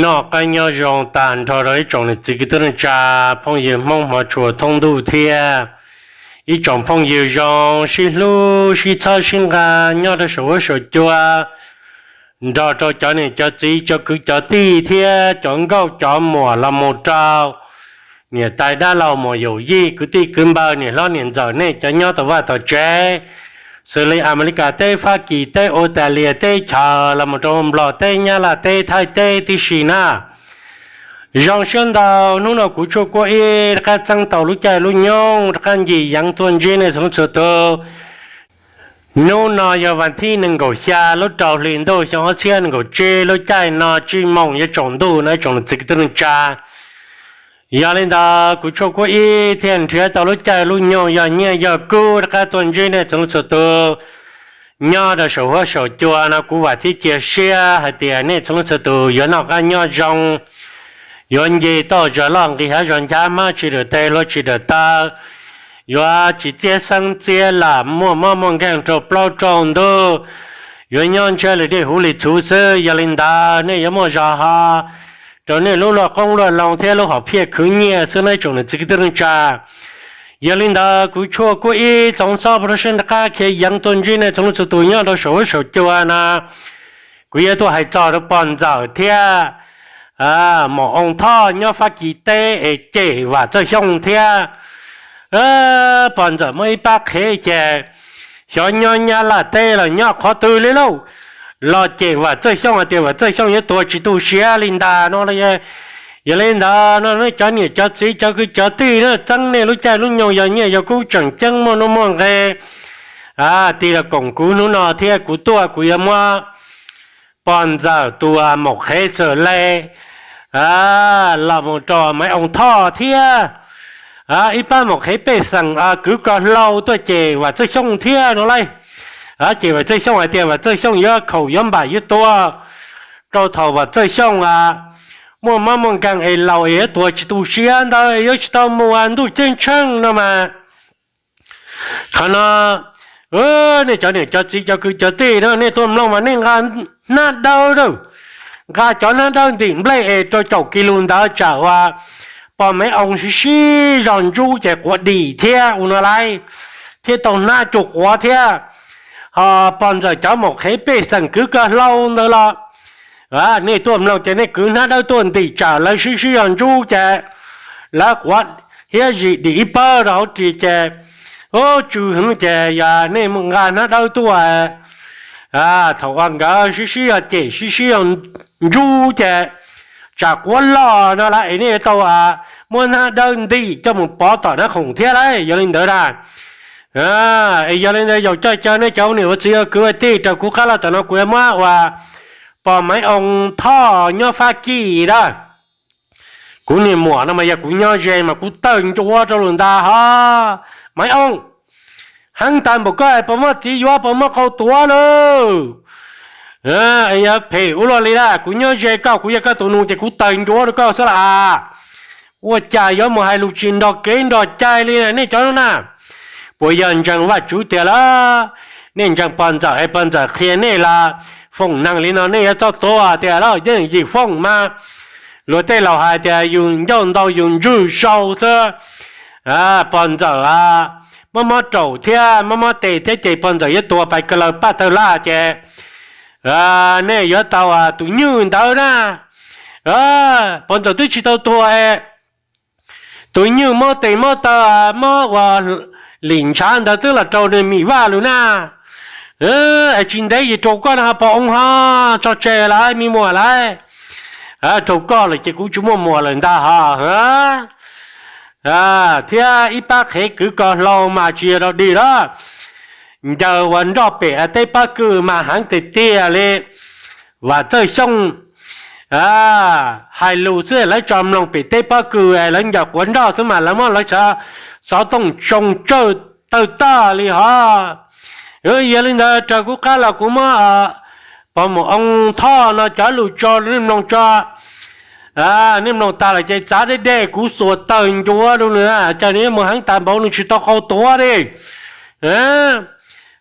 Noj qab nyob zoo tag nrho rau ib tsoom niam txiv kwv tij neej tsa, phooj ywg Hmoob hmov tshua thoob ntuj thiab ib tsoom phooj ywg zoo sib hlub sib txhawb sib nqa nyob rau saum huab saum cua, nrog rau cov niam cov txiv cov kwv cov tij thiab cov nkauj cov muam los mus rau niam tais dab laug muam yaum yij kwv tij kwv npawg niam hlob niam ntxawm nej cov nyob tom vaj tom tsev, xws li Amelikas teb, Fab Kis teb, Australia teb chaws los mus rau Nplog teb, Nyab Laj teb, Thaib teb tib si na. Zoo siab ntau, hnub no kuv Tshuaj Kuab Ib rov qab txeeb tau lub caij lub nyoog rov qab ncig yeev tuaj ntsib nej txhua leej txhua tus. Hnub no yog vas thib nees nkaum xya lub rau hli ntuj xyoo ob txhiab nees nkaum tsib, lub caij no tsib moos yuav tsaus ntuj no ib tsoom niam txiv kwv tij neej tsa. Yog li ntawd kuv Tshuaj Kuab Ib thiaj nrhiav tau lub caij lub nyoog yog nyiaj yog kub rov qab tuaj ntsib nej txhua leej txhua tus nyob rau saum huab saum cua no. Kuv vam thiab cia siab hais tias nej txhua leej txhua tus yuav noj qab nyob zoo, yuav nce toj zog loj, nqis hav zog nchav, hmab tsis dawm tes, hlua tsis dawm taw, yuav tsis txiab xeeb txiab lam, muaj mob muaj nkeeg rau plaub rau ntug, yuav nyob ntshiab li dej huv li txhuv xwb. Yog li ntawd nej yuav muaj zog ho rau nej lub luaj qoob luaj loo thiab lub hom phiaj khwv nyiaj xwb nawb ib tsoom niam txiv kwv tij neej tsa. Yog li ntawd kuv Tshuaj Kuab Ib txoov xob pab rau siab nrov qab khiav yeev tuaj ntsib nej txhua leej txhua tus nyob rau saum huab saum cua no. Kuv yuav tuaj hais txog rau pog ntxawm thiab maum oo Thoj nyob Fab Kis teb es cem Vam Txawj Xyooj thiab. Pog ntxawm muaj ib pab qhev ces xyov nyob Nyab Laj teb los nyob qhov twg li lauj, los cem Vam Txawj Xyooj hais tias Vam Txawj Xyooj yuav tuag tsis tu siav li ntag no. Yog li ntawd no nej cov niam cov txiv cov kwv cov tij na, txeeb nej lub caij lub nyoog yog nyiaj yog kub tseem ceeb muaj nuj muaj nqe, tig los koom kuv hnub no thiab kuv tuaj kuv yuav muab pog ntxawm tus maum qhev Txawm Le los mus rau Maiv Oo Thoj thiab ib pab maum qhev pej xeem kwv ko hlau tuaj cem Vam Txawj Xyooj thiab no lauj. Cem Vam Txawj Xyooj hais tias Vam Txawj Xyooj yuav khaum yuav npam yuav tuag, rau thaum Vam Txawj Xyooj muaj mob muaj nkeeg es laus es yuav tuag tsis tu siav ntawd yuav tsis tau mus ntuj ceeb tsheej no mas. Qhov no nej cov niam cov txiv cov kwv cov tij no nej tuaj mloog mas nej nqa hnab dawb, nqa cov hnab dawb ntim nplej es rau caum kis lus ntawd tsam uas pog Maiv Oo sib sib zog ntsub ces quav dim thiab ua no lauj, thiab tau hnab cuag quav thiab. Ho pog ntxawm cov maum qhev pej xeem kwv ko hlau ntawd los nej tuaj mloog ces nej kwv hnab dawb tuaj ntim tsam lawv sib sib zog ntsub ces lawv quav thiab zis dim ib pawg rau hauv ris ces ub tsw heev ces yog nej nqa hnab dawb tuaj thaum uas nkawd sib sib zog cem sib sib zog ntsub ces tsam quav loj no lauj es nej yuav tau muab hnab dawb ntim coj mus pov tom hnab khoom thiab lauj. Yog li ntawd na, es yog li ntawd yaum coj caw nej cov ua niam ua txiv ua kwv ua tij raws kuv qab los tom no kuv yuav muab uas pog Maiv Oo Thoj nyob Fab Kis na. Kuv niag muam no mas yog kuv nyob ze mas kuv tawg ncua rau lawm ntag ho. Maiv Oo, heev tas npaum koj puas muaj txiv yuav puas muaj qau tuav lauj? Yog phem ua luaj li na, kuv nyob ze koj kuv yog koj tus nus ces kuv tawg ncua rau koj xwb las. Ua cas yuav mus hais lus tsis nrog kev nrog cai li nej cov no na? Puas yog ntseeg Vajtswv tiag lawm? Nej ntseeg pog ntxawm es pog ntxawm qhia nej los foom neeg li no nej yuav txhob tuag tiag lauj. Yeej yim fooj mas luag tej laus hais tias yus ncauj ntau yus ntswg sau xwb. Pog ntxawm mob mob raum thiab mob mob tes thiab ces pog ntxawm yuav tuag pais ko laws paj tawg laj ces nej yuav tau tus nywj ntawd na. Pog ntxawm twb tsis tau tuag es tus nywj mob tes mob taw mob ua lim ntshav ntawd twb los rau nws Mim Vaj lawm na. Es tsis ntev ces rau koj no ho pog Oo ho tso tseg lawm me muam lawm. Rau koj lawm ces kuv tsis muaj muam lawm ntag ho. Thiab ib pab qhev kwv ko hlau mas tsis yog dog dig lawm, ncaws uas nroj pem teb pab kwj mas heev tiag tiag li. Vam Txawj Xyooj hais lus xwb, lawv tso mloog pem teb pob kws lawv ncaws quav nroj xwb mas lawv muab lawv xov tooj tsoo tsawj tawg tag li hos. Yog li ntawd raws kuv qab los kuv muab Pog Mus Oo Thoj no cov lus tso nej mloog tso. Nej mloog tas lawm ces txav deb deb kuv xuas taws ncuav rau nws, cas nws mus heev tas npaum nws tsis tau qau tuav li.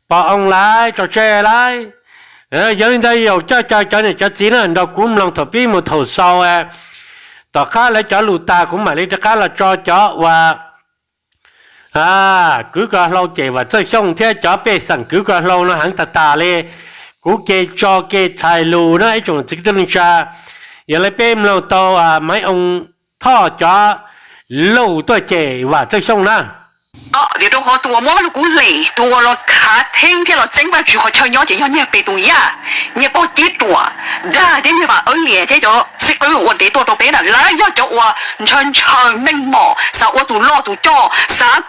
Pog Oo laiv tso tseg laiv. Yog li ntawd yaum coj caw cov niam cov txiv na nrog kuv mloog thaum pib mus thaum xaus. Tom qab lawv cov lus tas kuv mam li rov qab los tso cov uas kwv ko hlau ces Vam Txawj Xyooj thiab cov pej xeem kwv ko hlau no heev tas tas li. Kuv ke tso ke txhais lus na ib tsoom txiv kwv tij neej tsa, yog li peb mloog tau Maiv Oo Thoj cov lus tuaj cem Vam Txawj Xyooj na. Vim rau qhov tus uas muab Vajluskub hle, tus uas los khav theeb thiab los txeeb Vajtswv qhov chaw nyob ces yog Nyiaj Pes Tus Yaj, Nyiaj Pog Ceb Ruam, Dag thiab Nyiaj Vam Awb Lias thiab cov xib qwb uas dev tuaj rau peb na, lawv yog cov uas ntshaw ntshaw meej mom, xav ua tus loj tus coj, xav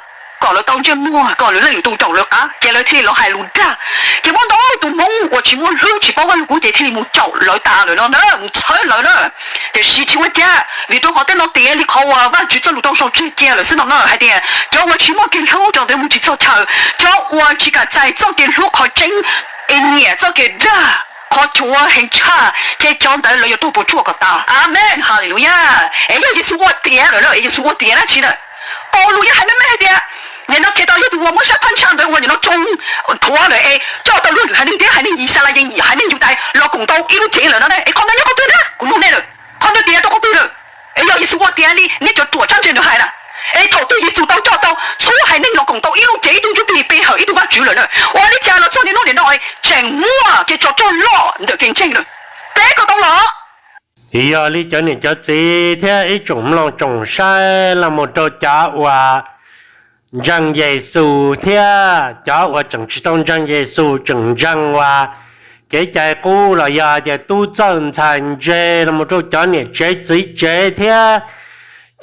kom lawv tau ntsej muag, kom lawv leej lwm tus caum lawv qab, ces lawv thiaj li los hais lus dag. Ces muaj ntau tus Hmoob uas tsis muaj hlwb tsis paub Vajluskub ces thiaj li mus caum lawv tas lawm no na, mus txhawb lawv na. Tiam sis tsis ua cas, vim rau qhov tej no tiav li qhov uas Vajtswv txoj lus tau sau tseg cia lawm xwb no na, hais tias cov uas tsis muaj kev hlub rau ntawd mus tsis txog chaw, cov uas tsis kam txais txoj kev hlub qhov tseeb, es nyiam txoj kev dag, qhov chuav heev tshaj, ces cov ntawd lawv yuav raug puas tsuaj kom tas. Amees, hallelujah. Es yog Yexus ua tiav lawm, es Yexus ua tiav dab tsi lawm? Paulus yeej hais meej meej hais tias, nim no Khetos yog tus uas muab sab phab ntsa ntawd uas nim no tsoo rhuav lawm es coj tau luag lwm haiv neeg thiab haiv neeg Yixalayees, haiv neeg Yudais los koom tau ib lub cev lawm no, es qhov ntawd nyob qhov twg na? Kuv nug nej lawm, qhov ntawd tiav rau qhov twg lawm? Es yog Yexus ua tiav li nej cov ruam tsab ntse nws hais na. Es thaum twg Yexus tau coj tau txhua haiv neeg los koom tau ib lub cev ib tug ntsuj plig pe hawm ib tug Vajtswv lawm na, ua li cas los txog niaj hnub nim no tseem muaj kev tsov rog loj ntawm kev ntseeg lawm? Peb ko tau los. Yog li cov niam cov txiv thiab ib tsoom mloog tsoom saib los mus rau cov uas ntseeg Yexus thiab cov uas tseem tsis tau ntseeg Yexus tseem ntseeg uas kev cai qub los yog tias tub txawj ntxhais ntse los mus rau cov niam tsev txiv tsev thiab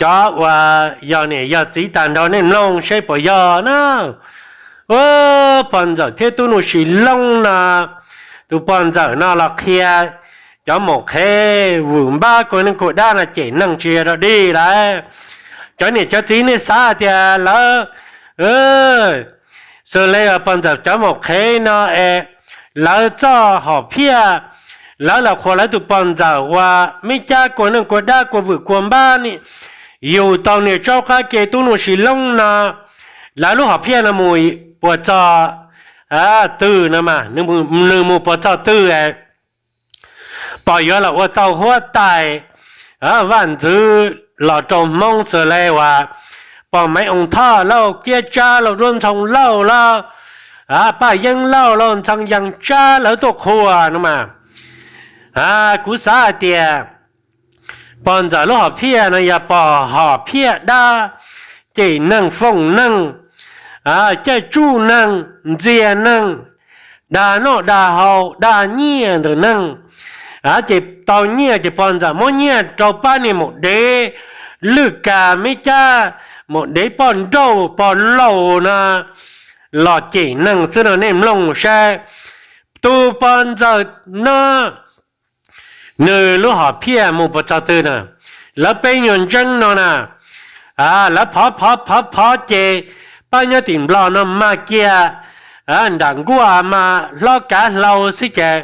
cov uas yog niam yog txiv tag nrho nej mloog seb puas yog na. Pog ntxawm thiab tub nuj sis loob no, tus pog ntxawm no los qhia cov maum qhev vwm npab kuag neej kuag dab no cem neeg tsis yog dog dig lawm. Cov niam cov txiv nej xav tias lawv xws li pog ntxawm cov maum qhev no es lawv txoj hom phiaj, lawv los qhuas lawv tus pog ntxawm uas meb cab kuag neej kuag dab kuag vwm kuag npab yug tau niag tsaub qab ke tub nuj sis loob no, lawv lub hom phiaj no mus puas txog twg no mas, nws mus puas txog twg? Pog yuav los ua tau huab tais vaj ntxwv los rau Hmoob xws li uas pog Maiv Oo Thoj lauj, Kiab Tsab lauj, Duab Ntxhoo Lauj lauj, Paj Yeeb Lauj lauj, Ntxhee Yees Tsab lawv tuaj qhuas no mas. Kuv xav hais tias pog ntxawm lub hom phiaj no yog pog hom phiaj dab, cem neeg foom neeg, caij tsuj neeg, ntxias neeg, dag noj dag haus, dag nyiaj ntawm neeg. Ces tau nyiaj ces pog ntxawm muab nyiaj rau pab niag maum dev lwj kas meb cab, maum dev poj nrauj pog laus no los cem neeg xwb no nej mloog saib. Tus pog ntxawm no nws lub hom phiaj mus puas txog twg na? Lawv peb nyuag ntseeb no na, lawv phov phov phov phov ces pab nyob tim Nplog no mas kiag nram nkuaj mas hlob kav hlau xwb ces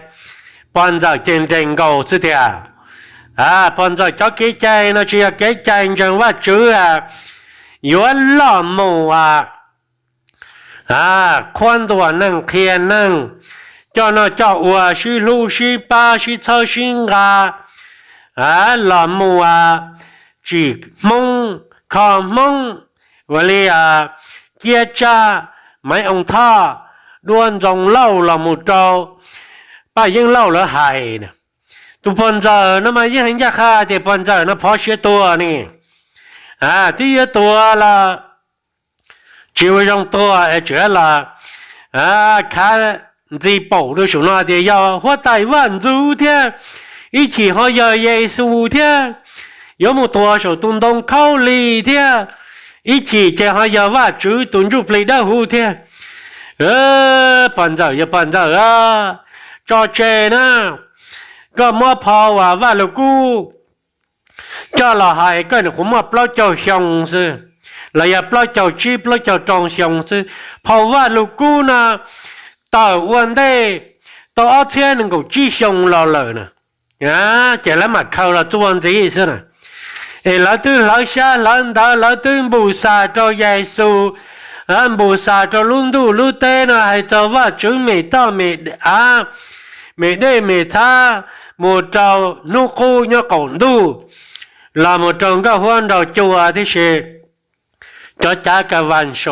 pog ntxawm ces nres nkaus xwb tiag. Pog ntxawm cov kev cai no tsis yog kev cai ntseeg Vajtswv, yuav loj mus qhuab ntuas neeg qhia neeg, coj noj coj ua sib hlub sib pab sib txhawb sib nqa, los mus tsim Hmoob, kho Hmoob, ua li Kiab Tsab, Maiv Oo Thoj, Duab Ntxoo Lauj los mus rau Paj Yeeb Lauj lawv hais. Tus pog ntxawm no mas yeej hais ncaj qha tias pog ntxawm no phov siav tuag ne. Twb yuav tuag los tsis ua zoo tuag es tseem los khav ntxi paum rau saum no tias yog huab tais vaj ntxwv thiab, ib chim ho yog Yexus thiab, yuav mus tuag saum tus ntoo khaub lig thiab, ib chim ces ho yog Vajtswv tus ntsuj plig dawb huv thiab. Pog ntxawm yog pog ntxawm, tso tseg na. koj muab phau uas Vaj Lug Kub coj los hais koj nyuam qhuav muaj plaub caug xyoo xwb, los yog plaub caug tsib plaub caug rau xyoo xwb. Phau Vaj Lug Kub no tawm ua ntej tau ob txhiab nees nkaum tsib xyoo los lawm na, ces lawv mam khaws los txuas ntxiv xwb na. Es lawv twb hlawv xyab hlawv ntawv, lawv twb npus xas rau Yexus, npus xas rau lub ntuj lub teb no, hais txog Vajtswv me toj me av, me dej me txhab, mus rau hnub qub nyob qaum ntuj, los mus rau nkauj huab nraug cua tib si. Cov cav kas vas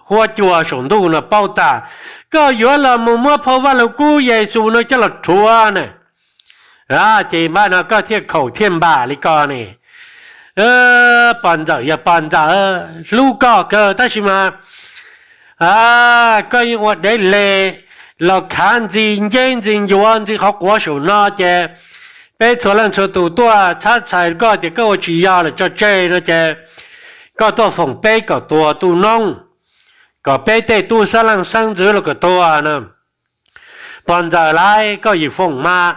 huab cua saum ntuj no paub tas, koj yuav los mus muab phau Vaj Lug Kub Yexus no coj los rhuav na. Ces npaj no koj thiaj khaum thiaj npam li ko ne. Pog ntxawm yog pog ntxawm, hlub koj kawg tab sis mas koj yeej ua dev le los khav ntxi nceb ntxi ncuav ntxi qhov quav saum no ces peb txhua leej txhua tus tuaj txhab txhais koj tias koj ua tsis yog lawm tso tseg no ces koj tuaj foom peb kom tuag tu noob, kom peb tej tub xeeb leej xeeb ntxwv los kom tuag no. Pog ntxawm lauj, koj yim foom mas,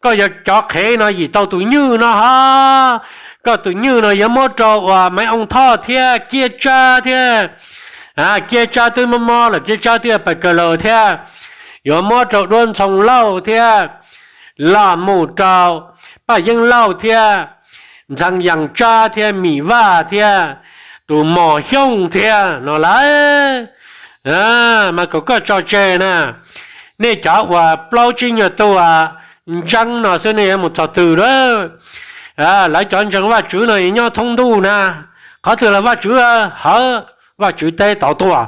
koj yuav cov qhev no yim tau tus nywj no ho, koj tus nywj no yuav muab rau uas Maiv Oo Thoj thiab Kiab Tsab thiab, Kiab Tsab twb mob mob lawm, Kiab Tsab twb pais kawg laus thiab, yuav muab rau Duab Ntxhoo Lauj thiab, los mus rau Paj Yeeb Lauj thiab, Ntxhee Yees Tsab thiab, Mim Vaj thiab, tus Mos Xyooj thiab no lauj. Mas kom koj tso tseg na, nej cov uas plaub tsib nyuag tug ntseeb no xwb nej yuav mus txog twg lawm? Lawv cov ntseeg Vajtswv no nyob thoob ntuj na, qhov twg los Vajtswv hawv, Vajtswv teb tod tuaj.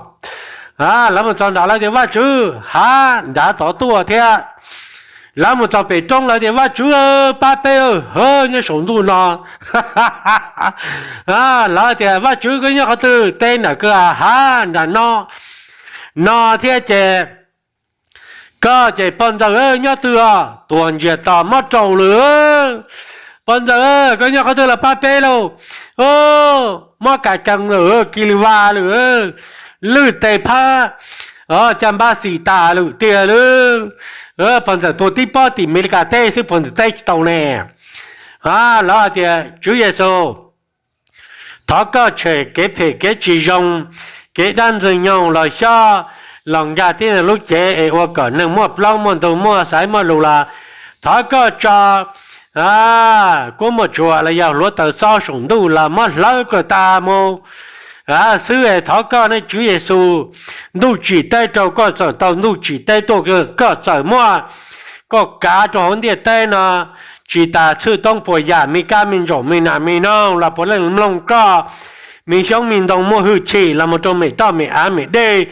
Lawv mus txog nrad lawv tias Vajtswv hav nrad tod tuaj thiab. Lawv mus txog pem roob lawv tias Vajtswv pab peb hawv nyob saum ntuj no. Lawv tias Vajtswv koj nyob qhov twg, teb nram kwj ha hav nram no no thiab ces koj ces pog ntxawm nyob twg os, tuag ntsiag to mob rau lawm. Pog ntxawm koj nyob qhov twg los pab peb lauj. Mob kas kees lawm, kis li vas lawm, lwj tes phab, caj npab xis tas lawm tiag lauj. Pog ntxawm tuag tib pob tim Amelikas teb xwb, pog ntxawm teb tsis tau ne. Lawv hais tias Tswv Yexus, thov koj tshem kev phem kev tsis zoo, kev dab ntxwg nyoog los xyob los nkag tib neeg lub cev es ua kom neeg muaj plaub muaj ntug muaj xaiv muaj lus los thov koj tso kuab muaj tsuas los yog hluav taws xob saum ntuj los muab hlawv kom tas mus xwb es thov koj nej Tswv Yexus, ntuj tsim teb rau koj txawm tau ntuj tsim teb tuaj, koj txawm muab koj kav rau hauv ntiaj teb no, tsis tas txhwj toob puas yam me kab me ntsaum me nas me noog los puav leej mloog koj, me xyoob me ntoo muaj hwj chim los mus rau me toj me av me dej,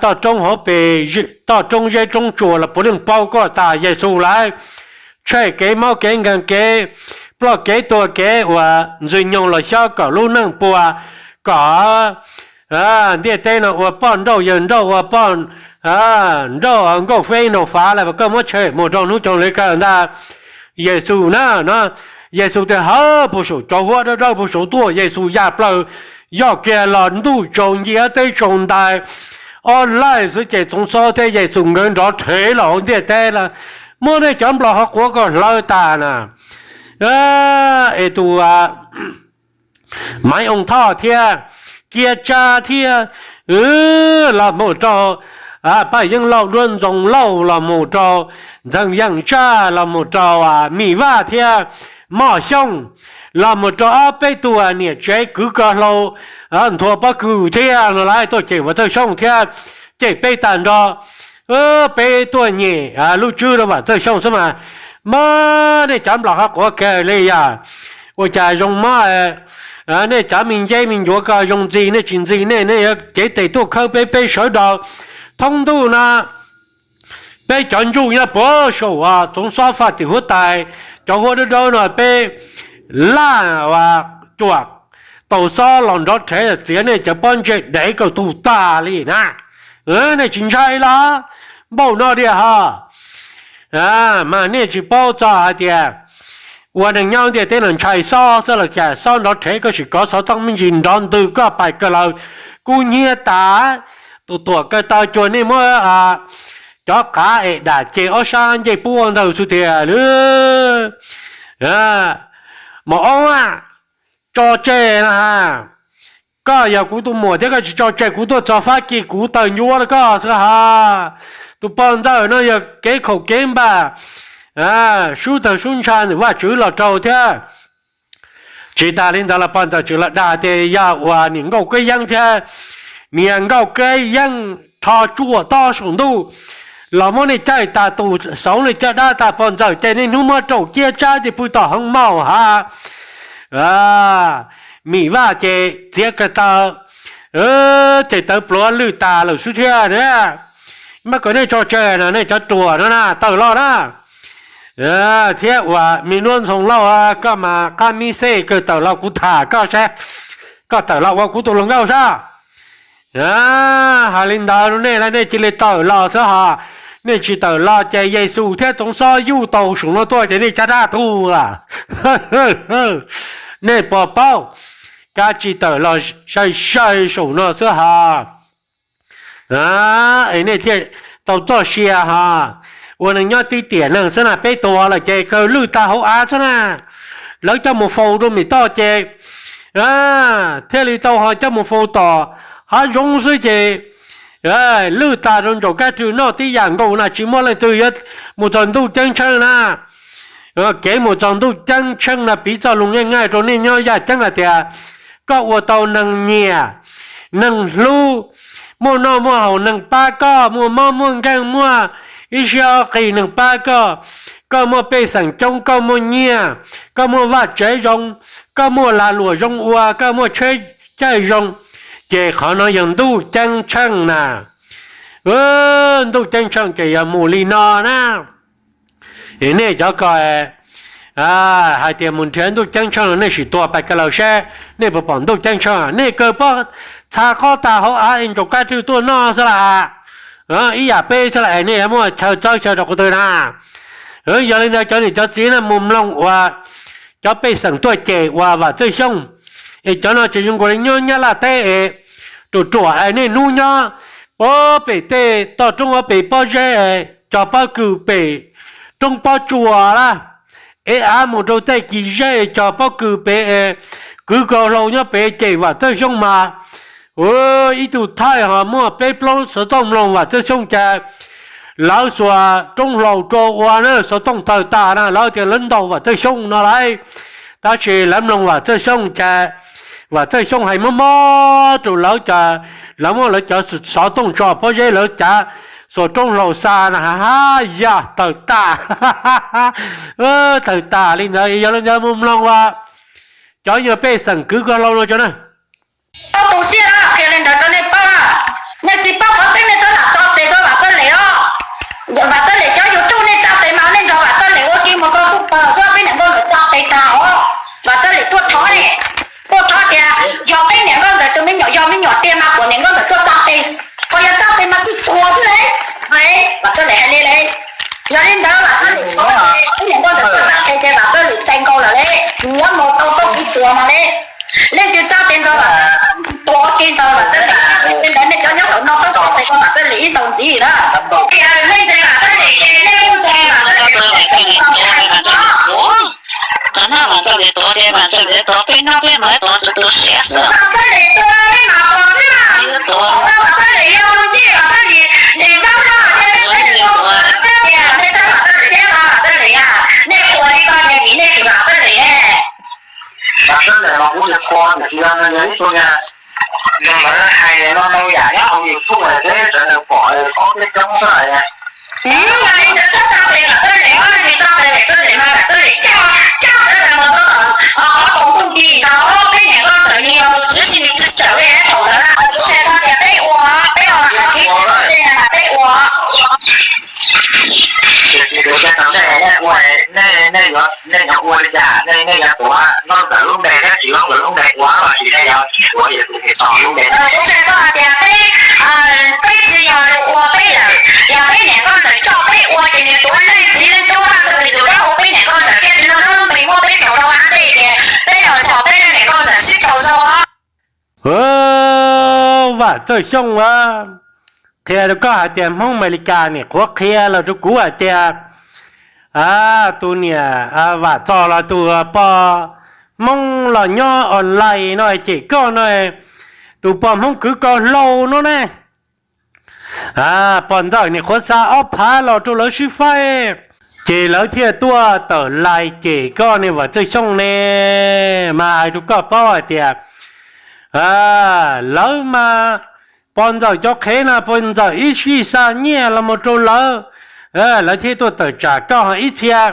toj roob hauv pes, toj roob zeb roob tsuas los puav leej paub koj tas Yexus lauj. Tshem kev mob kev nkeeg kev ploj kev tuag kev uas ntxwg nyoog los xyob kom lub neej puas, kom ntiaj teb no ua poj nrauj yawg nrauj ua poj nrauj nkauj feb nraug fav lawm, koj muab tshem mus rau hnub coob li kawg ntag. Yexus na, no Yexus tias hawb puag saum cov huab dawb dawb puag saum tuaj, Yexus ya plaws yog kiag los ntuj tsaus ncig teb tsaus ntais, ob laij xwb ces Txoov Xob thiab Yexus nkawd nrov rhev los hauv ntiaj teb lawm. Muab nej cov nplos qhov quav ko hlawv tas na. Es tus Maiv Oo Thoj thiab Kiab Tsab thiab los mus rau Paj Yeeb Lauj, Duab Ntxoo Lauj los mus rau Ntxhee Yees Tsab los mus rau Mim Vaj thiab Moj Xyooj los mus rau ob peb tug niam tsev kwv ko hlau Nthua Pob Kws thiab no lawv tuaj cem Vam Txawj Xyooj thiab cem peb tag nrho. Peb tuaj nyem lub tswb rau Vam Txawj Xyooj xwb mas. Mas nej cov nplos qhov quav kawg li yog ua cas zoo mob, nej cov me nceb me ncuav ko zoo ntxi nej tsis ntxi nej, nej yuav cev tes tuaj khawb peb, peb sawv daws thoob ntuj no. Peb cov ntsuj nyob puag saum Txoov Xob Faj Tim Huab Tais, cov huab dawb dawb no peb laj cuam tau xob los nrov rhev txiav nej cov pob ntseg dev kom tu tag li na. Nej tsis ntshai los? Npaum no diam ho. Mas nej tsis paub txog hais tias ua neeg nyob ntiaj teb no ntshai xob xwb los cas, xob nrov rhev koj sim kov xov tooj me ntsis nrov ntws koj pais kawg lawm, kub hnyiab tas. Tus tuam kaw taw cuag nej muab cov qav es dam ces ob sab ncej puab ntawd xwb tiag lawm. Mos Oob a, tso tseg na ha. Koj yog kuv tus muam thiab koj tsis tso tseg kuv tuaj txog Fab Kis kuv taw ncuav rau koj xwb ha. Tus pog ntxawm no yog kev khaum kev npam, sub tawg sub ntsha ntawm Vajtswv los raug thiab. Tsis tas li ntawd los pog ntxawm tseem los dag tias yog uas niam nkauj kab yeeb thiab, niam nkauj kab yeeb rho tsuam tob saum ntuj los muab nej caij tas tus xauv nej caj dab tas pog ntxawm ces niaj hnub muab raum ciab tsab ces pw tom hoob maum ha. Mim Vaj ces txiav ko taw, ces tawv pluav lwj tas lawm xwb thiab na. Mas kom nej tso tseg no nej cov ruam no na tawm los na. Thiab uas me nuab Ntxhoo Lauj, koj mas qab mib xej kawg, tawm los kuv tham koj saib, koj tawm los ua kuv tus hluas nkauj sab. Hais li ntawd rau nej lawm nej cia li tawm los xwb ho. Nej tsis tawm los ces Yexus thiab Txoov Xob Yuj tau saum no tuaj ces nej caj dab tuag. Nej puas paub, kav tsij tawm los sai sai saum no xwb ho. Es nej thiaj tau txoj sia ho. Ua neeg nyob tib tiam neeg xwb na, peb tuag lawm ces kawg lwj tag hauv av xwb na. Lawv coj mus faus rau mim toj ces thiaj li tau ho coj mus faus tom hav zoov xwb ces lwj tag rau ntsaum kab rwg noj tib yam nkaus na, tsis muaj leej twg yuav mus txog ntuj ceeb tsheej na. Kev mus txog ntuj ceeb tsheej no piv txoj lus nyiaj nyiaj rau nej nyob yaj ceeb hais tias koj ua tau neeg nyiam, neeg hlub, muaj noj muaj haus neeg pab koj, muaj mob muaj nkeeg muaj ib siab ob qig neeg pab koj, koj muaj pej xeem coob koj muaj nyiaj, koj muaj vaj tsev zoo, koj muaj lag luam zoo ua, koj muaj tsheb caij zoo, ces qhov no yog ntuj ceeb tsheej na. Ntuj ceeb tsheej ces yog mus li no na. Es nej cov ko hais tias mus nrhiav ntuj ceeb tsheej no nej sim tuag pais ko laws seb nej puas pom ntuj ceeb tsheej. Nej kawg pob txha qob tas hauv av es ntsaum kab rwg tuaj noj xwb las. Ib yam peb xwb las es nej yuav muaj chaw txawb chaw rau qhov twg na. Yog li ntawd cov niam cov txiv na mus mloog uas cov pej xeem tuaj cem uas Vam Txawj Xyooj, es cov no ces zoo nkaus li nyob Nyab Laj teb es ruam ruam es niaj hnub nyob pem tej toj roob ob pem pob zeb, cog pob kws pem roob pob tsuas lawm, ev av mus rau tej kis zeb cog pob kws pem, kwv kaus hlau nyob pem cem Vam Txawj Xyooj mas. Ib tug thaij ho muaj peb plaub xov tooj mloog Vam Txawj Xyooj cas lawv xuas roob hlau rau ua na, xov tooj tawg tas na, lawv tias lawv ntaus Vam Txawj Xyooj no lauj. Tab sis lawv mloog Vam Txawj Xyooj cas Vam Txawj Xyooj hais mob mob rau lawv cas lawv muab lawv cov xov tooj tso pob zeb lawv cav xuas roob hlau xa na ha, yog tawg tas. Tawg tas li ntawd, yog li ntawd mus mloog ua cov nyuag pej xeem kwv kaus hlau no tso na. Tau tu siab na, qhia li ntawd rau nej paub na. Nej tsis paub qhov tseeb nej txhob lam tso tes rau Vam Txawj Lem os. Vam Txawj Lem cov YouTube nej tso tes mas nej nrog Vam Txawj Lem ua ke mus txog tuj pawg xwb, peb niam nkauj ntawd tso tes tag os. Vam Txawj Lem tuaj thov ne, tuaj thov tias yog peb niam nkauj ntawd tus me nyuam yog me nyuam tiag mas kom niam nkauj ntawd tuaj tso tes. Ho yog tso tes mas sib tuag xwb lauj. Vam Txawj Lem hais li lauj. Yog li ntawd Vam Txawj Lem thov peb niam nkauj ntawd tuaj tso tes ces Vam Txawj Lem txais nkaus lawm lauj. Nyob mus tau txoj kev tuag no lauj. Leej twg tso tes nrog Vam Txawj Lem tuag ua ke nrog Vam Txawj Lem. Li ntawd nej cov nyob saum no txhob tso tes rau Vam Txawj Lem ib zaug ntxiv na. Yog nej ntxais Vam Txawj Lem ces nej kuj ntxais Vam Txawj Lem. Qhov no Vam Txawj Lem tuag ces Vam Txawj Lem tuag, peb nyob peb mas tuag txawv tu siab xwb. Vam Txawj Lem tuag peb mas tuag xwb na. Vam Txawj Lem yog tus ncej Vam Txawj Lem, nws nyob no ces peb tuag, nej txhob Vam Txawj Lem thiab, Vam Txawj Lem, nej qhuas li ko ces vim nej tsis Vam Txawj Lem. Vam Txawj Lem los kuv tsis qhuas, tiam sis yog nws yog ib tug niag neeg lawv hais no ntau yam nyob hauv YouTube seb sawv daws pom paub thiab coob xwb. Yog li ntawd txhob tso tes Vam Txawj Lem, tso tes Vam Txawj Lem mas Vam Txawj Lem coj, coj sawv daws mus txog tom qhov koom txuj ci ntawd, peb niam nkauj ntxawm nws yog tus tswv xib nws tsis tsawm li thaum ntawd na. Kuv txhais tau tias peb ua, peb ua, peb ua. Nej yuav ua li cas? Nej, nej yuav tuav nkauj ntxawm lub npe thiab txiv nkauj ntxawm lub npe ua los sis nej yuav tuav yus tus niam tais lub npe? Kuv txhais tau hais tias peb, peb tsis yog ua peb lawm, yog peb niam nkauj ntxawm coj peb ua ces nws tuav leej txiv leej tub rau nws tus dab ua peb niam nkauj ntxawm thiaj tsis muaj lub npe muab peb tsaug rau hab dej ces peb los txhom peb niam nkauj ntxawm sib tsaug zog. Vam Txawj Xyooj a, qhia rau koj hais tias Hmoob Amelikas nim qhuav qhia los rau kuv hais tias tus niam Vam Txos los tus poj Hmoob los nyob online no cem koj no, tus poj Hmoob kwv koj hlau no ne. Pog Ntxawm nim qhuav xa ob phav los rau lawv sib faib, ces lawv thiaj tuaj tawm lais cem koj ne Vam Txwj Xyooj ne. Mas hais rau koj paub hais tias lawv mas, pog Ntxawm cov qhev no pog Ntxawm ib sij xa nyiaj los mus rau lawv, lawv thiaj tuaj tawm tsam koj ib txhia.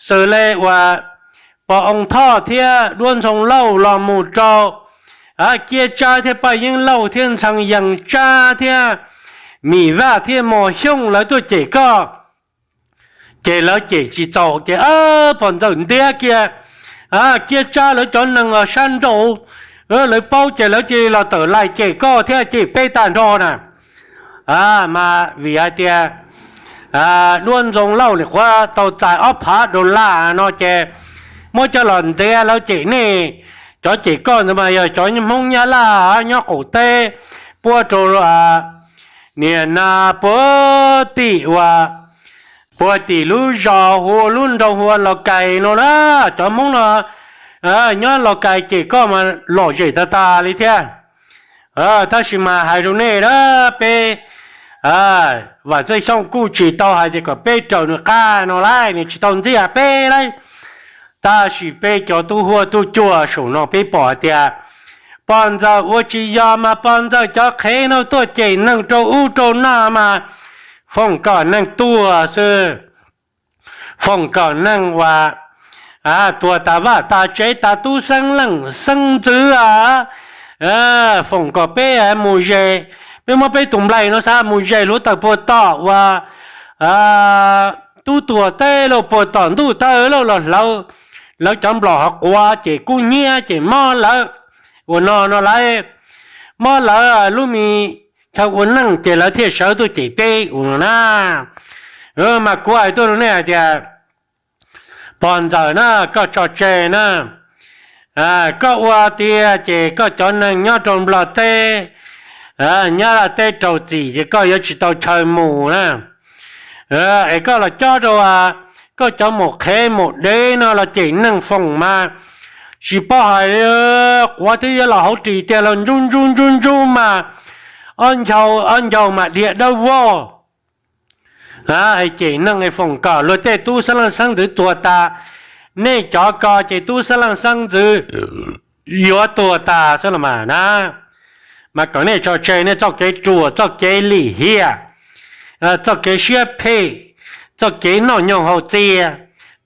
Xws le uas pog Oo Thoj thiab Duab Ntxoo Lauj los mus rau Kiab Tsab thiab Paj Yeeb Lauj thiab Ntxhee Yees Tsab thiab Mim Vaj thiab Mos Xyooj lawv tuaj cem koj, ces lawv cem tsis txaus ces pog Ntxawm ntiab kiag Kiab Tsab lawv cov neeg sab nraud, lawv paub ces lawv cia li los tawm lais cem koj thiab cem peb tag nrho na. Mas vim hais tias Duab Ntxoo Lauj nim qhuav tau txais ob phav dollar no ces muab coj los ntiav lawv cem nej, cov cem koj ntawd mas yog cov Hmoob Nyab Laj nyob qaum teb, puag rau niam na puag tim uas puag tim lub zos hu ua lub nroog hu ua Los Kais no na. Cov Hmoob no nyob Los Kais cem koj mas lom zem tag tag li thiab. Tab sis mas hais rau nej na, peb Vam Txwj Xyooj kuj tsis tau hais tias kom peb raws nws qab no lauj, nws tsis tau ntxias peb lauj. Tab sis peb cov tub huab tub cua saum no peb pom hais tias pog Ntxawm ua tsis yog mas pog Ntxawm cov qhev no tuaj cem neeg rau ub rau no mas foom kom neeg tuag xwb. Foom kom neeg uas tuag tas vaj tas tsev tas tub xeeb leej xeeb ntxwv, foom kom peb mus ze, peb muab peb tus nplaig no xav mus ze hluav taws puag tom uas tub tuag teb lauj, puag tom ntuj tawg lauj los hlawv lawv cov nplaim hauv quav ces kub hnyiab ces mob lawv ua no no lauj, mob lawv lub me chaw ua neej ces lawv thiaj sawv tuaj cem peb ua no na. Mas kuv hais tuaj rau nej hais tias pog Ntxawm na, koj tso tseg na, koj ua tiag ces koj cov neeg nyob rau Nplog teb, Nyab Laj teb raug txim ces koj yuav tsis tau chaw mus na. Es koj los cob rau koj cov maum qhev maum dev no los cem neeg foom mas tsis paub hais, quav twb yuav los hauv ris tiag los ntsub ntsub ntsub ntsub mas ob ncaug mas dhia dawb vog. Cem neeg foom kom luag tej tub xeeb leej xeeb ntxwv tuag tas, nej cov ko ces tub xeeb leej xeeb ntxwv yuav tuag tas xwb los mas na. Mas kom nej tso tseg nej txoj kev ruam, txoj kev lim hiam, txoj kev siab phem, txoj kev noj nyoog haus txias,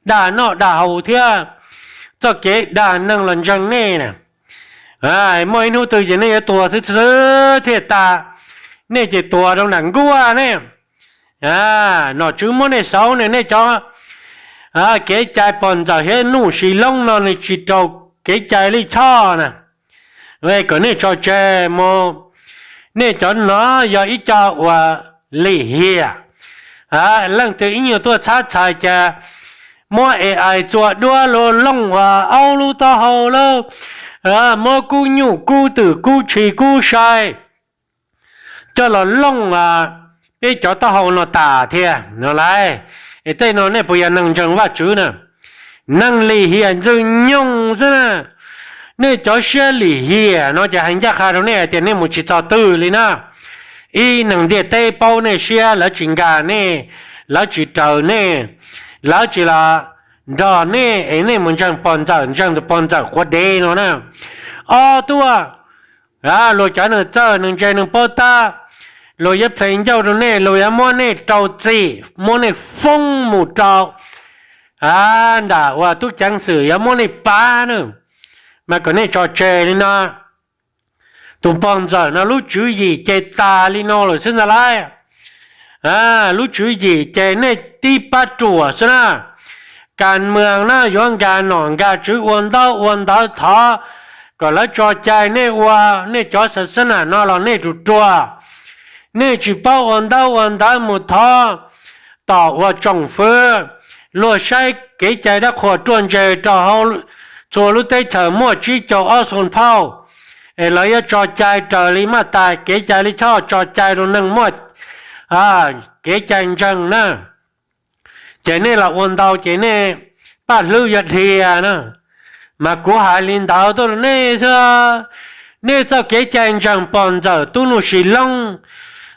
dag noj dag haus thiab txoj kev dag neeg los ntseeg nej na. Muaj ib hnub twg ces nej yuav tuag xwb xwb thiaj tas, nej ces tuag rau nram nkuaj nej. Nom tswv muab nej xauv ne, nej cov kev cai pog Ntxawm thiab Nuj Sis Loob no nws tsis raug kev cai lij choj na. Kom nej tso tseg mus, nej cov no yog ib co uas lim hiam. Leej twg ib nyuag tuaj txhab txhais cas muab A I txua duab lub looj uas aub lub taub hau lawm, muab kub nyuj kub twm kub tshis kub sai coj los looj peb cov taub hau no tas thiab no lauj. Es tej no nej puas yog neeg ntseeg Vajtswv na? Neeg lim hiam ntxwg nyoog xwb na. Nej cov siab lim hiam no ces hais ncaj qha rau nej hais tias nej mus tsis txog twg li na. Ib, neeg ntiaj teb paub nej siab, lawv tsis nkag nej, lawv tsis raws nej, lawv tsis los nrog nej es nej mus ntseeg pog Ntxawm, ntseeg tus pog Ntxawm quav dev no na. Ob tuaj, luag cov neeg txawj neeg ntse neeg paub tab, luag yuav plhis ncauj rau nej, luag yuav muab nej rau txim, muab nej foob mus rau nram uas tub ceev xwm yuav muab nej pab na. Mas kom nej tso tseg li no. Tus pog Ntxawm no lub tswv yim ces tas li no lawm xwb ntag lauj. Lub tswv yim ces nej tib pab ruam xwb na. Kas mws na yuav nkag nom nkag tswv ua ntaub ua ntawv thov kom lawv tso cai nej ua, nej cov xav xab nam no los nej tus ruam. Nej tsis paub ua ntaub ua ntawv mus thov tom uas tsoom fwv, luag saib kev cai dab qhuas ruaj ntseg rau hauv txhua lub teb chaws muaj tsib caug ob xu phauj. es lawv yuav tso cai raws li maj tas kev cai li choj tso cai rau neeg muaj kev cai ntseeg na. Ces nej los ua ntau ces nej paj hlwb yuav dhia na. Mas kuv hais li ntawd tuaj rau nej xwb, nej txoj kev cai ntseeg pog ntxawm tub nuj sis loob,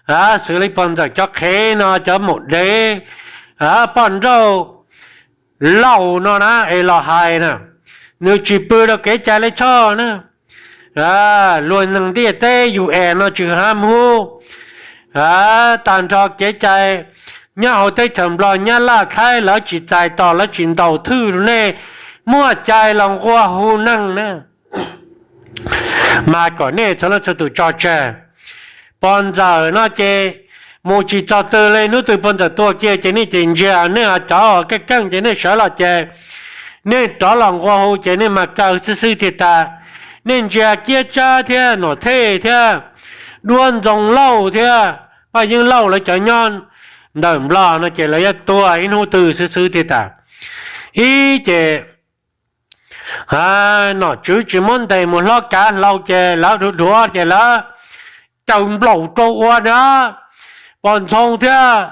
xws li pog ntxawm cov qhev no cov maum dev, poj nrauj lauj no na es los hais na, nws tsis pw rau kev cai li choj na. Luag neeg ntiaj teb U N no tsis hab hub, tag nrho kev cai nyob hauv teb chaws Nplog Nyab Laj Thaib lawv tsis txais tos lawv tsis ntaus thwj rau nej, muaj cai los nqua hu neeg na. Mas kom nej txhua leej txhua tus tso tseg. Pog ntxawm no ces mus tsis txog twg li, hnub twg pog ntxawm tuag kiag ces nej ces ntsia, nej cov keej keej ces nej sawv los ces nej rov los nqua hu ces nej mas kaw xwb xwb thiaj tas. Nej ntsia Kiab Tsab thiab Nom Thej thiab Duab Ntxoo Lauj thiab Paj Yeeb Lauj lawv cov nyob ntawm Nplog no ces lawv yuav tuag ib hnub twg xwb xwb thiaj tas. Ib ces nom tswv tsis muab ntes mus hlob kav hlau ces lawv dhuav dhuav ces lawv caws nplaum rau ua na. Pog Ntxhoo thiab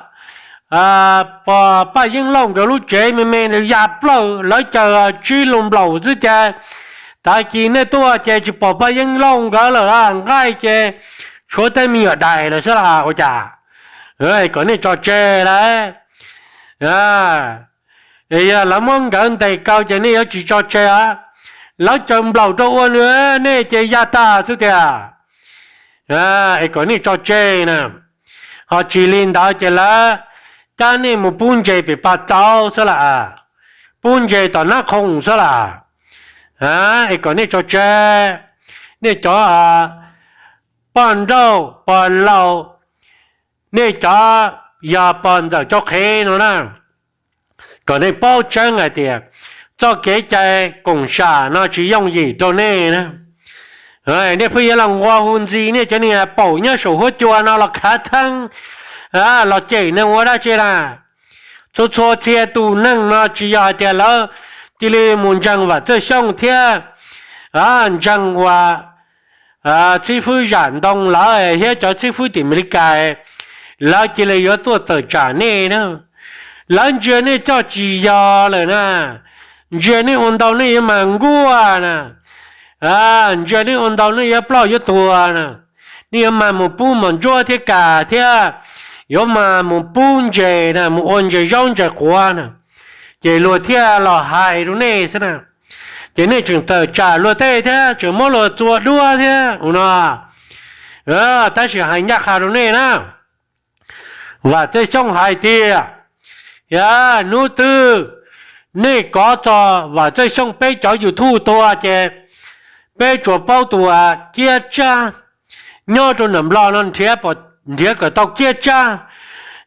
pog Paj Yeeb Lauj nkawd lub tsev me me ya plaws lawv caws tsib lus nplaum xwb ces tag kis nej tuaj ces tsis pom Paj Yeeb Lauj nkawd lawm, nqaij ces tshuav tej me nyuam dais lawm xwb las ua cas. Kom nej tso tseg lauj. Yog lawv muab nkawd ntes kaw ces nej yuav tsis tso tseg os. Lawv caws nplaum rau ua nws, nej ces ya tag xwb tiag. Es kom nej tso tseg na. Ho tsis li ntawd ces lawv cab nej mus pub ntses pem Paj Tauv xwb las, pub ntses tom Nab Khoom xwb las. Es kom nej tso tseg, nej cov poj nrauj pog laus, nej cov yog pog ntxawm cov qhev no na, kom nej paub tseeb hais tias txoj kev cai koom sam no tsis yooj yim rau nej na. Nej pheej yuav los nqua hu ntxiv, nej cov niag paum nyob saum huab cua no los khav theeb, los cem neeg ua dab tsi na. Txhua txhua txhia tus neeg no tsis yog hais tias lawv cia li mus ntseeg Vam Txawj Xyooj thiab ntseeg uas xib fwb Zam Ntoo lawv thiab cov xib fwb tim Amelikas, lawv cia li yuav tuaj tawm tsam nej na. Lawv ntsia nej coj tsis yog lawm na, ntsia nej ua ntau nej yuav mag nkuaj na, ntsia nej ua ntau nej yuav ploj yuav tuag na, nej yuav mag mus pub mos ntsuab thiab kas thiab, yuav mag mus pub ntses na, mus ua ntses zaub ntses quav na, ces luag thiaj los hais rau nej xwb na. Ces nej tseem tawm tsam luag tej thiab tseem muab luag txua duab thiab no. Tab sis hais ncaj qha rau nej na, Vam Txawj Xyooj hais tias, yog hnub twg nej kov txog Vam Txawj Xyooj peb cov YouTube tua ces peb tsuas paub tus Kiab Tsab nyob rau nram Nplog no nrhiav kom tau Kiab Tsab,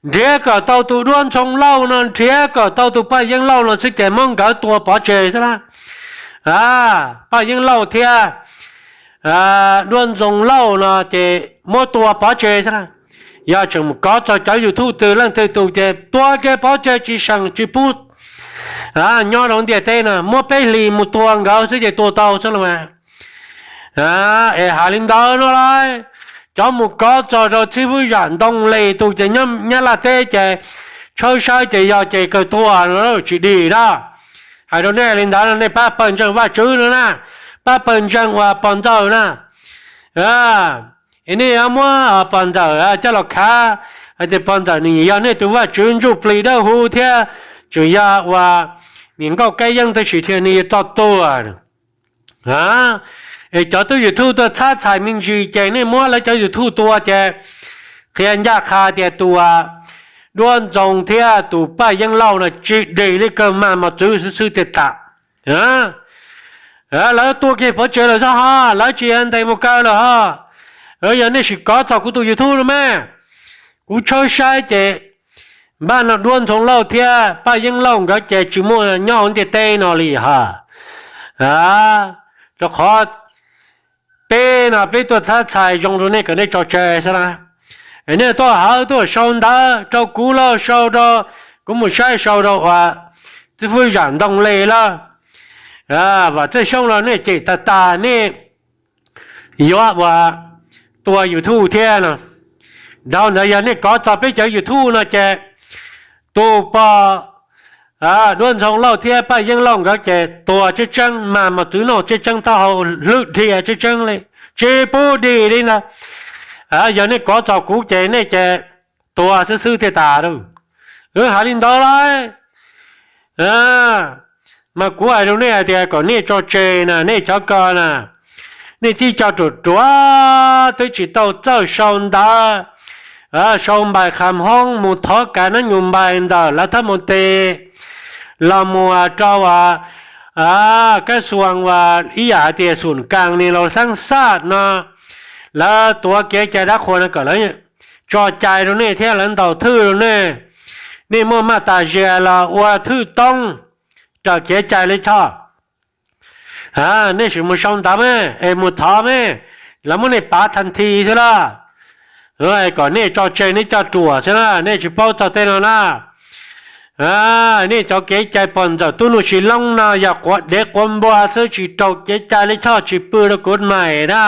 nrhiav kom tau tus Duab Ntxhoo Lauj no, nrhiav kom tau tus Paj Yeeb Lauj no xwb ces muab nkawd tua pov tseg xwb na. Paj Yeeb Lauj thiab Duab Ntxoo Lauj no ces muab tua pov tseg xwb na. Yog tseem mus kov txog cov YouTube twg leej twg tus ces tua kiag pov tseg tsis seem tsis pub nyob rau ntiaj teb no, muab peb hlis mus tua nkawd xwb ces tua tau xwb los mas. Es hais li ntawd no lauj, cov mus kov txog rau xib fwb Zam Ntoo Lis tus ces nyob Nyab Laj teb ces tshawb saib ces yog ces kawg tuag no tsis dim na. Hais rau nej li ntawd no nej pab pawg ntseeg Vajtswv no na, pab pawg ntseeg uas pog ntxawg na. Nej yuav muab pog ntxawm coj los khav hais tias pog ntxawm nws yog nej tus Vajtswv ntsuj plig dawb huv thiab tseem yog uas niam nkauj kab yeeb tab sis thiaj nws yuav txog tuag. Es cov tub YouTube tuaj txhab txhais me ntsis ces nej muab lawv cov YouTube tua ces qhia ncaj qha tias tus Duab Ntxoo thiab tus Paj Yeeb Lauj no tsis dim li kawg mag mos txwv xwb xwb tiag tas. Lawv tua kiag pov tseg lawm xwb ho lawv tsis ntes mus kaw lawm ho. Yog nej sim kov txog kuv tus YouTube no mas, kuv tshawb saib ces npaj no Duab Ntxhoo Lauj thiab Paj Yeeb Lauj nkawd ces tsis muaj nyob hauv ntiaj teb no li ho. Rau qhov peb no peb tuaj txhab txhais zoo rau nej kom nej tso tseg xwb na. Nej tuaj hawv tuaj sau ntawv rau kuv los sau rau, kuv mus saib sau rau uas xib fwb Zam Ntoo Lis los Vam Txawj Xyooj los nej cem tag tas nej yuav ua tua YouTube thiab no. Dhau ntawd yog nej kov txog peb cov YouTube no ces tus pog Duab Ntxhoo Lauj thiab Paj Yeeb Lauj nkawd ces tuag tseeb tseeb mas, mos txwv noj tseeb tseeb, taub hau hlwb dhia tseeb tseeb li, tsis pub dim li ntag. Yog nej kov txog kuv ces nej ces tuag xwb xwb thiaj tas lauj. Wb hais li ntawd lauj. Mas kuv hais rau nej hais tias kom nej tso tseg na, nej cov ko na, nej tib co ruam ruam twb tsis tau txawj sau ntawv, sau npais qham hoob mus thov kav nab nyus npais ntawm lawv thab mus tes los mus rau kab xuas uas ib yam hais tias xum kas ni los xab xaj no, lawv tuav kev cai dab qhuas no kom lawv tso cai rau nej thiab lawv ntaus thwj rau nej. Nej muaj maj tas zia los ua thwj toob raws kev cai lij choj. Nej sim mus sau ntawv me es mus thov me, lawv muab nej pav thas thi xwb laj. Kom nej tso tseg nej cov ruam xwb na, nej tsis paub txog tej no na. Nej cov kev cai pog ntxawm tub nuj sis loob no yog quav dev quav npua xwb, tsis raug kev cai lij choj, tsis pw rau kuv mais na.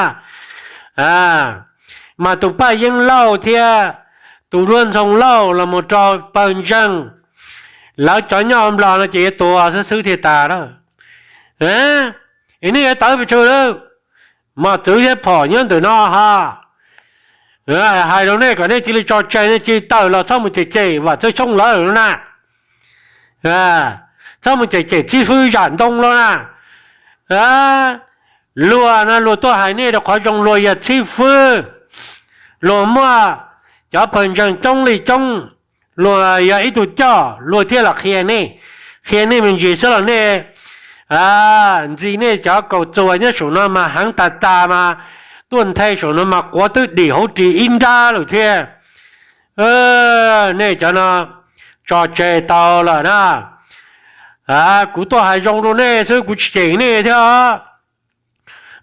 Mas tus Paj Yeeb Lauj thiab tus Duab Ntxhoo Lauj los mus rau pawg ntseeg, lawv cov nyob Nplog no ces yuav tuag xwb xwb thiaj tas lawm. Es nej yuav tawv pes tsawg lawm, mos txwv thiab phom nyob ntawm no ha. Hais rau nej kom nej cia li tso tseg, nej cia li tawm los txhob mus cem cem Vam Txawj Xyooj lawv na. Txhob mus cem cem xib fwb Zam Ntoo los na. Luag no luag tuaj hais nej rau qhov zoo, luag yog xib fwb, luag muaj cov pawg ntseeg coob li coob, luag yog ib tug coj luag thiaj los qhia nej, qhia nej me ntsis xwb los nej ntxiv nej cov kaum txuas nyob saum no mas heev tas tas mas tuaj nthe saum no mas quav twb dim hauv ris ib nrab lawm thiab. Nej cov no tso tseg tau lawm na. Kuv tuaj hais zoo rau nej xwb, kuv tsis cem nej thiab.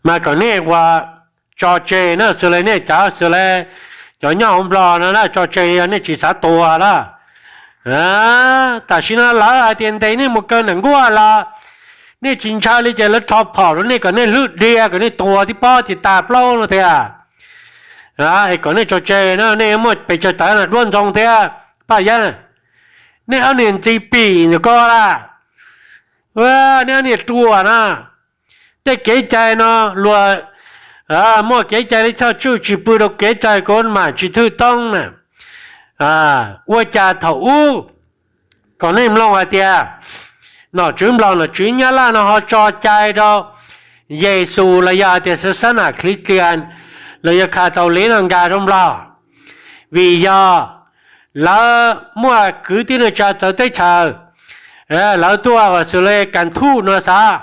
Mas kom nej ua tso tseg na, xws li nej cov, xws li cov nyob hauv Nplog no na, tso tseg, yog nej tsis xav tuag lawm. Tam sim no lawv hais tias ntes nej mus kaw ntawm nkuaj los nej tsis ntshaw li ces lawv rho phom rau nej kom nej hlwb dhia, kom nej tuag tib pob ces tas plaub no tiag. Es kom nej tso tseg na, nej muaj pes tsawg tawv no, Duab Ntxhoo thiab Paj Yeeb, nej ob niag ntxi pim ntawm ko lawm. Nej ob niag ruam na. Tej kev cai no luag muaj kev cai li choj tsuj, tsis pw rau kev cai, kuv mam tsis thwj toob na. Ua cas thaum ub kom nej mloog hais tias nom tswv Nplog nom tswv Nyab Laj no ho tso cai rau Yexus los yog hais tias xab xab nas Khlistian los yog Khatvliv no nkag rau Nplog, vim yog lawv muaj kwv tij neej tsa txawv teb chaws, lawv tuaj ua xws li Kas Thuj no xav,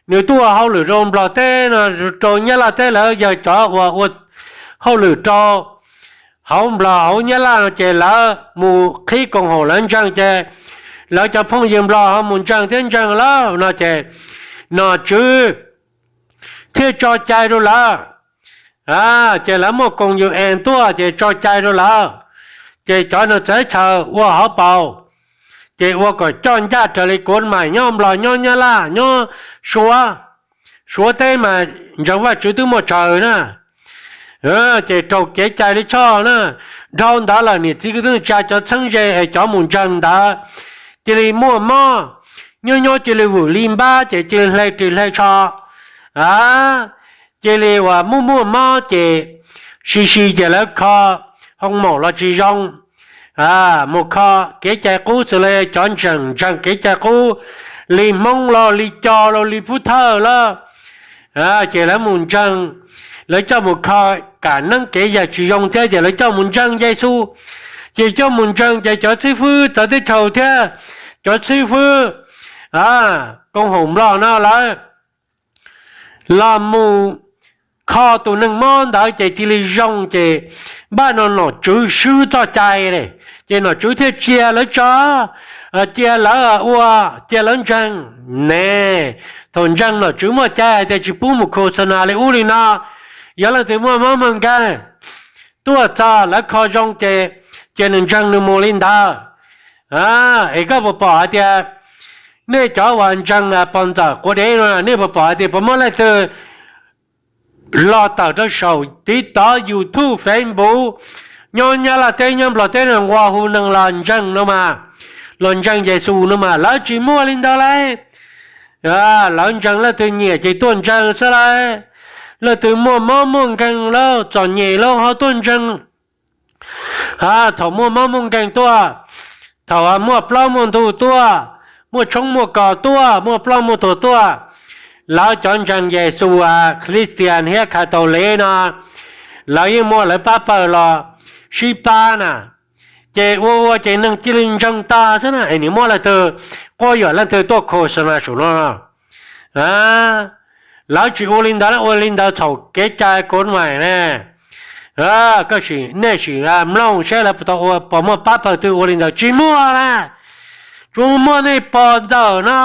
nws tuaj ua hauj lwm rau Nplog teb no, rau Nyab Laj teb, lawv yog cov uas ua hauj lwm rau hauv Nplog hauv Nyab Laj no ces lawv mus qhib koom haum lawv ntseeg ces lawv cov phooj ywg Nplog ho mus ntseeg thiab ntseeg lawm no ces nom tswv thiaj tso cai rau lawv. Ces lawv muaj koos yus es tuaj ces tso cai rau lawv, ces cov neeg txawv teb chaws ua hauv paus, ces ua kom coj ncaj raws li kuv mas nyob Nplog nyob Nyab Laj nyob Suav, Suav teb mas ntseeg Vajtswv twb muaj tsawg na. Ces raug kev cai lij choj na. Dhau ntawd lawm niam txiv kwv tij neej tsa cov txheeb ze es cov mus ntseeg ntawd cia li muaj mob, nyob nyob cia li vwm li npab ces cia li hle ris hle tsho, cia li uas muaj muaj mob ces si si ces lawv kho hoo maum los tsis zoo, mus kho kev cai qub xws li cov ntseeg ntseeg kev cai qub li Hmoob los li Co los li Pub Thawj los, ces lawv mus ntseeg, lawv coj mus kho kam neeb kev yag tsis zoo thiab ces lawv coj mus ntseeg Yexus, ces coj mus ntseeg ces cov xib fwb txawv teb chaws thiab cov xib fwb koom haum Nplog no lawv los mus kho tus neeg mob ntawd ces cia li zoo ces npaj no nom tswv swb txoj cai li, ces nom tswv thiaj cia lawv tso, cia lawv ua, cia lawv ntseeg ne. Thaum ntseeg nom tswv muaj cai hais tias tsis pub mus khos xas nas li ub li no, yog leej twg muaj mob muaj nkeeg tuaj txog lawv kho zoo ces cia nws ntseeg nws mus li ntawd. Es koj puas pom hais tias nej cov uas ntseeg pog ntxawm quav dev no, nej puas pom hais tias puas muaj leej twg los tawm rau saum TikTok, YouTube, Facebook, nyob Nyab Laj teb nyob Nplog teb no nqua hu neeg los ntseeg no mas, los ntseeg Yexus no mas lawv tsis muaj li ntawd lauj. Lawv ntseeg leej twg nyiam ces tuaj ntseeg xwb lauj. Leej twg muaj mob muaj nkeeg lauj, txom nyem lauj ho tuaj ntseeg. Thaum muaj mob muaj nkeeg tuaj, thaum muaj plaub muaj ntug tuaj, muaj tshoob muaj kos tuaj, muaj ploj muaj tuag tuaj, lawv cov ntseeg Yexus, Christian thiab Catholic no, lawv yeej muaj lawv pab pawg los sib pab na. Ces ua ua ces neeg cia li ntseeg tag xwb na, es nim muaj leej twg quab yuam leej twg tuaj khos xas nas saum no. Lawv tsis ua li ntawd, ua li ntawd txhaum kev cai kuv mam ne. Koj sim, nej sim mloog saib lawv puas tau ua, puas muaj pab pawg twg ua li ntawd, tsis muaj na. Tsuas muaj nej pog ntxawm no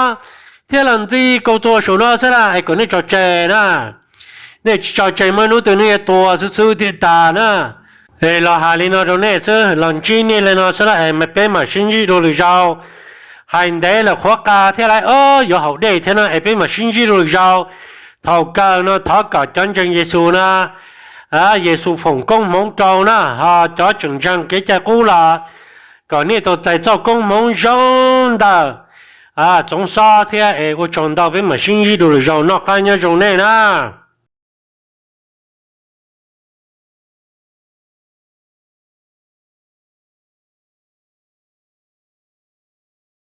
thiab los ntxi kaus tuag saum no xwb na, es kom nej tso tseg na. Nej tsis tso tseg muaj ib hnub twg nej yuav tuag xwb xwb tiag tas na. Es los hais li no rau nej xwb, los ntsib nej li no xwb na, es peb mam sib ntsib dua lwm zaus. Hais ntev lawm qhuav qas thiab lauj, yuav haus dej thiab no, es peb mam sib ntsib dua lwm zaus. Thaum kawg no thov kom cov ntseeg Yexus na, Yexus foom koob hmoov rau na, ho cov tseem ntseeg kev cai qub los kom nej tau txais txoj koob hmoov zoo ntawm Txoov Xob thiab. Es ua tsaug ntau, peb mam sib ntsib dua lwm zaus, noj qab nyob zoo nej na.